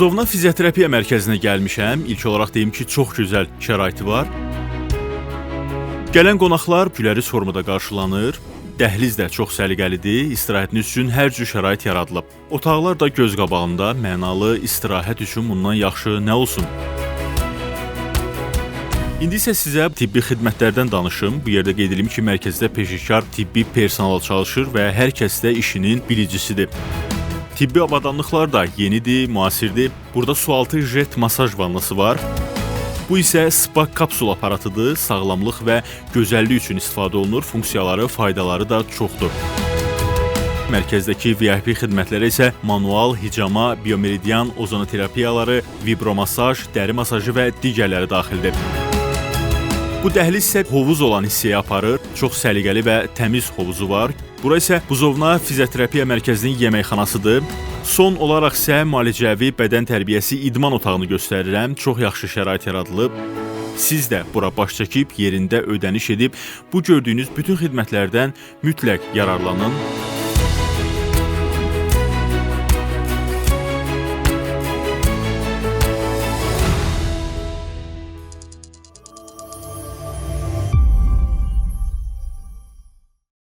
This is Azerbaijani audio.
Buzovna Fizioterapiya Mərkəzinə gəlmişəm. İlk olaraq deyim ki, çox gözəl şəraiti var. Gələn qonaqlar gülərüz formada qarşılanır. Dəhliz də çox səliqəlidir. İstirahətiniz üçün hər cür şərait yaradılıb. Otaqlar da göz qabağında, mənalı istirahət üçün bundan yaxşı nə olsun? İndi isə sizə tibbi xidmətlərdən danışım. Bu yerdə qeyd edim ki, mərkəzdə peşəkar tibbi personal çalışır və hər kəs də işinin bilicisidir. Tibbi avadanlıqlar da yenidir, müasirdir. Burada sualtı jet masaj vannası var. Bu isə spa kapsul aparatıdır. Sağlamlıq və gözəllik üçün istifadə olunur. Funksiyaları, faydaları da çoxdur. Mərkəzdəki VIP xidmətlərə isə manual, hicama, biomeridian, ozonoterapiyaları, vibromasaj, dəri masajı və digərləri daxildir. Bu dəhliz isə hovuz olan hissəyə aparır. Çox səliqəli və təmiz hovuzu var. Bura isə Buzovna Fizioterapiya Mərkəzinin yeməkxanasıdır. Son olaraq isə müalicəvi bədən tərbiyəsi idman otağını göstərirəm. Çox yaxşı şərait yaradılıb. Siz də bura baş çəkib yerində ödəniş edib bu gördüyünüz bütün xidmətlərdən mütləq yararlanın.